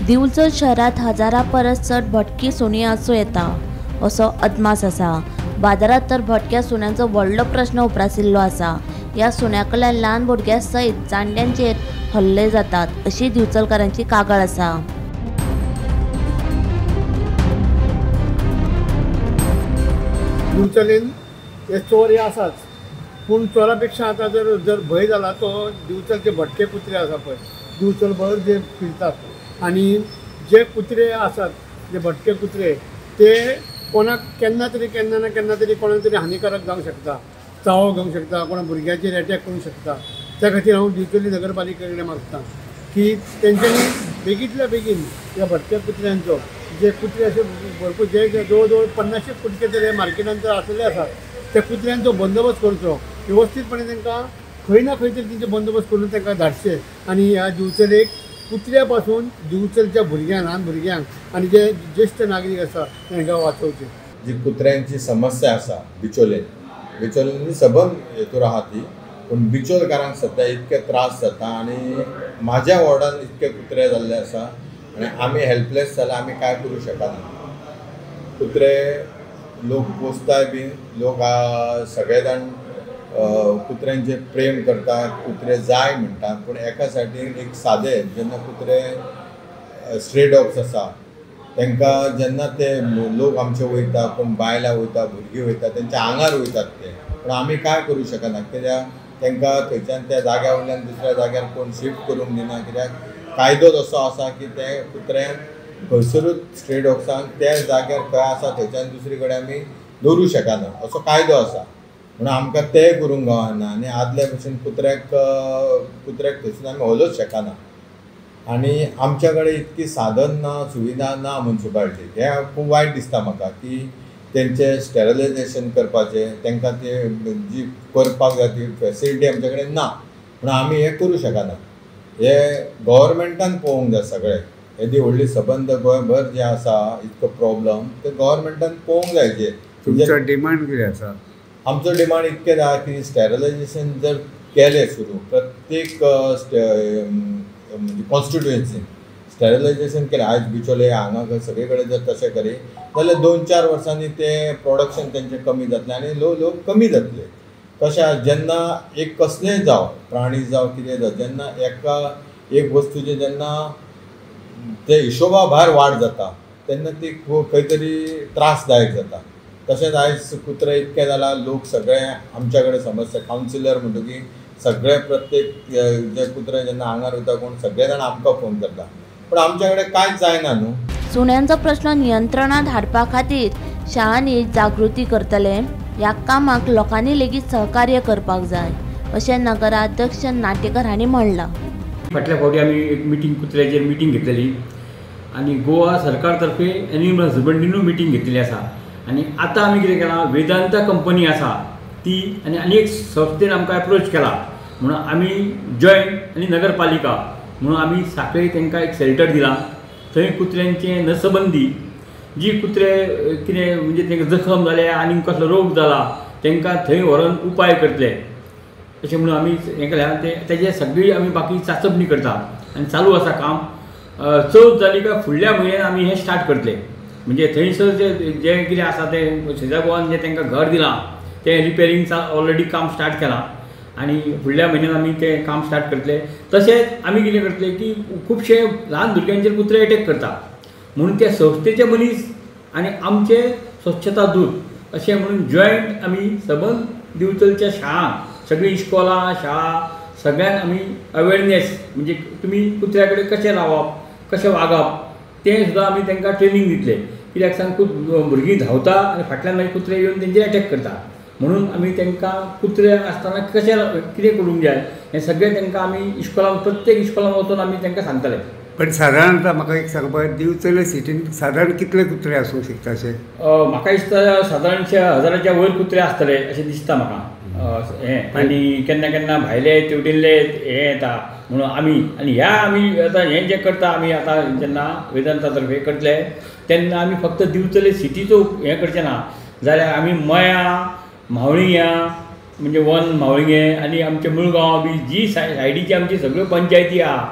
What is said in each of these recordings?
दिवचल शहरात हजारा परस चड भटकी सुणी आसूं येता असो अदमास आसा। बाजारात तर भटक्या सुण्यांचो व्हडलो प्रश्न उप्रासिल्लो आसा। ह्या सुण्या कडल्यान ल्हान भुरग्यां सयत जाणट्यांचेर हल्ले जातात अशी दिवचलकारांची कागाळ आसा। दिवचलेन हे चोर हे आसाच, पूण चोरा पेक्षा आतां जर जर भंय जाला तो दिवचलचे भटके कुत्रे आसा पळय, दिवचल भर जे फिरतात आनी जे कुत्रे आसात जे भटके कुत्रे ते कोणाक केन्ना तरी केन्ना ना केन्ना तरी कोणाक तरी हानिकारक जावंक शकता, चावो घेवंक शकता, कोणा भुरग्याचेर एटॅक करूंक शकता। त्या खातीर हांव दिवचली नगरपालिके कडेन मागता की तेंच्यांनी बेगींतल्या बेगीन ह्या भटक्या कुत्र्यांचो जे कुत्रे अशे भरपूर जे जवळ जवळ 50 कुत्रे तरी मार्केटान तर आसलेले आसात त्या कुत्र्यांचो बंदोबस्त करचो, वेवस्थीतपणे तांकां खंय ना खंय तरी तेंचे बंदोबस्त करून तांकां धाडचे आनी ह्या दिवचलेक कुत्र्या पासून दिवचलच्या भुरग्यांक, ल्हान भुरग्यांक आनी जे ज्येश्ठ नागरीक आसा तांकां वाचोवचे। जी कुत्र्यांची समस्या आसा बिचोले, बिचोले सबंद हेतूर आहा ती, पूण बिचोलकारांक सद्या इतके त्रास जाता आनी म्हाज्या वॉर्डान इतके कुत्रे जाल्ले आसा आनी आमी हेल्पलेस जाल्या, आमी कांय करूं शकना। कुत्रे लोक पोसताय बीन, लोक सगळे जाण कुत्र्यांचे प्रेम करतात, कुत्रे जाय म्हणटात, पूण एका सायडीन एक सादे जेन्ना कुत्रे स्ट्रे डॉग्स आसा तांकां जेन्ना ते लोक आमचे वयता, कोण बायलां वयता, भुरगीं वयता, तेंच्या आंगार वयतात ते, पूण आमी कांय करूं शकना कित्याक तांकां थंयच्यान त्या जाग्या वयल्यान दुसऱ्या जाग्यार कोण शिफ्ट करूंक दिना, कित्याक कायदो तसो आसा की ते कुत्र्यान खंयसरूच स्ट्रे डॉग्सांक त्या जाग्यार खंय आसा थंयच्यान दुसरी कडेन आमी दवरूं शकना असो कायदो आसा। म्हणून आमकां तें करूंक गावना आनी आदल्या भशेन कुत्र्याक कुत्र्याक थंयसून आमी व्हलोच शकना आनी आमच्या कडेन इतकी साधन ना, सुविधा ना मुन्सिपालिटीक। हें खूब वायट दिसता म्हाका की तेंचें स्टेरिलायजेशन करपाचें, तांकां ते जी करपाक जाय ती फेसिलिटी आमच्या कडेन ना, म्हणून आमी हें करूं शकना। हे गव्हर्मेंटान पळोवंक जाय सगळें, येदी व्हडली सबंद गोंयभर जें आसा इतको प्रॉब्लम ते गव्हर्मेंटान पळोवंक जाय। जे तुमचो डिमांड कितें आसा? आमचो डिमांड इतकें आहा की स्टेरिलायजेशन जर केलें सुरू प्रत्येक म्हणजे कॉन्स्टिट्युएन्सीन स्टेरिलायजेशन केलें, आयज बिचोले हांगा सगळे कडेन जर तशें करी जाल्यार 2-4 वर्सांनी तें प्रोडक्शन तेंचें कमी जातलें आनी ल्हव ल्हव कमी जातलें। तशें जेन्ना एक कसलेंय जावं, प्राणी जावं कितें जावं, जेन्ना एका एक वस्तूचें जेन्ना ते हिशोबा भायर वाड जाता तेन्ना ती खंय तरी त्रासदायक जाता। तशेंच आयज कुत्रे इतके जाला, लोक सगळे आमच्या कडेन समस्या, कावन्सिलर म्हणटकीर सगळे प्रत्येक जे कुत्रे जेन्ना आंगार वयता कोण सगळे जाण आमकां फोन करता, पूण आमच्या कडेन कांयच जायना न्हू। सुण्यांचो प्रश्न नियंत्रणात हाडपा खातीर शाळांनी जागृती करतले, ह्या कामाक लोकांनी लेगीत सहकार्य करपाक जाय अशें नगराध्यक्ष नाटेकर हांणी म्हणलां। फाटल्या फावटी आमी एक मिटींग कुत्र्याचेर मिटींग घेतलेली आनी गोवा सरकार तर्फे एनिमल हजबंड्रीनूय मिटींग घेतलेली आसा आनी आतां आमी कितें केलां, वेदांता कंपनी आसा ती आनी आनी एक संस्थेन आमकां एप्रोच केला म्हणून आमी जॉयंट आनी नगरपालिका म्हणून आमी साखळे तांकां एक शेल्टर दिलां। थंय कुत्र्यांचे नसबंदी, जी कुत्रे कितें म्हणजे तांकां जखम जाल्या आनी कसलो रोग जाला तांकां थंय व्हरोन उपाय करतले अशें म्हणून आमी हें केलें। ते तेजे सगळी आमी बाकी चाचपणी करता आनी चालू आसा काम। चवथ जाली काय फुडल्या म्हयन्यान आमी हें स्टार्ट करतले, म्हणजे थंयसर जे जें कितें आसा तें शेजा गोवान जें तांकां घर दिलां तें रिपेरींग ऑलरेडी काम स्टार्ट केलां आनी फुडल्या म्हयन्यान आमी तें काम स्टार्ट करतले। तशेंच आमी कितें करतले की खुबशे ल्हान भुरग्यांचेर कुत्रे एटॅक करता म्हणून त्या संस्थेचे मनीस आनी आमचे स्वच्छता दूत अशें म्हणून जॉयंट आमी सबंद दिवचलच्या शाळांक सगळीं इस्कोलां शाळा सगळ्यांक आमी अवेरनेस म्हणजे तुमी कुत्र्या कडेन कशें रावप, कशें वागप तें सुद्दां आमी तांकां ट्रेनींग दितले। कित्याक सांग, खूब भुरगीं धांवता आनी फाटल्यान मागीर कुत्रे येवन तेंचेर एटॅक करता, म्हणून आमी तांकां कुत्रे आसतना कशें कितें करूंक जाय हें सगळें तांकां आमी इस्कोलान प्रत्येक इस्कोलान वचून आमी तांकां सांगतले। पण साधारणतः म्हाका एक सांगपाक, दिवचले सिटीन साधारण कितले कुत्रे आसूंक शकता अशें? म्हाका दिसता सादारणशे 1000च्या वयर कुत्रे आसतले अशें दिसता म्हाका हें। आनी केन्ना केन्ना भायले तेवटेनले हें येता म्हणून आमी आनी ह्या आमी आतां हें जें करता आमी आतां जेन्ना वेदांता तर्फे करतले तेन्ना आमी फक्त दिवचले सिटीचो हें करचें ना, जाल्यार आमी मया, म्हावळिंग्या म्हणजे वन म्हावळिंगें आनी आमचे मुळगांव बी जी सायडीची आमची सगळ्यो पंचायती आहा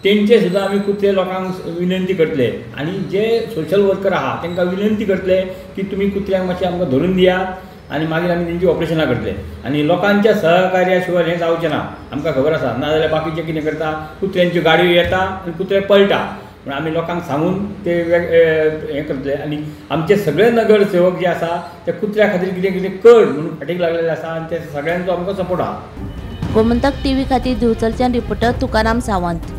तेंचे सुद्दां आमी कुत्रे लोकांक विनंती करतले आनी जे सोशल वर्कर आहा तांकां विनंती करतले की तुमी कुत्र्यांक मातशें आमकां धरून दियात आनी मागीर आमी तेंची ऑपरेशनां करतले. आनी लोकांच्या सहकार्या शिवाय हें जावचें ना, आमकां खबर आसा. नाजाल्यार बाकीचें कितें करता, कुत्र्यांच्यो गाडयो येता आनी कुत्रे पळटा. म्हण आमी लोकांक सांगून ते हें करतले. आनी आमचे सगळे नगरसेवक जे आसा ते कुत्र्या खातीर कितें कितें कर म्हणून फाटीक लागलेले आसा आनी ते सगळ्यांचो आमकां सपोर्ट आहा. गोमंतक टीव्ही खातीर दिवचलच्यान रिपोर्टर तुकाराम सावंत.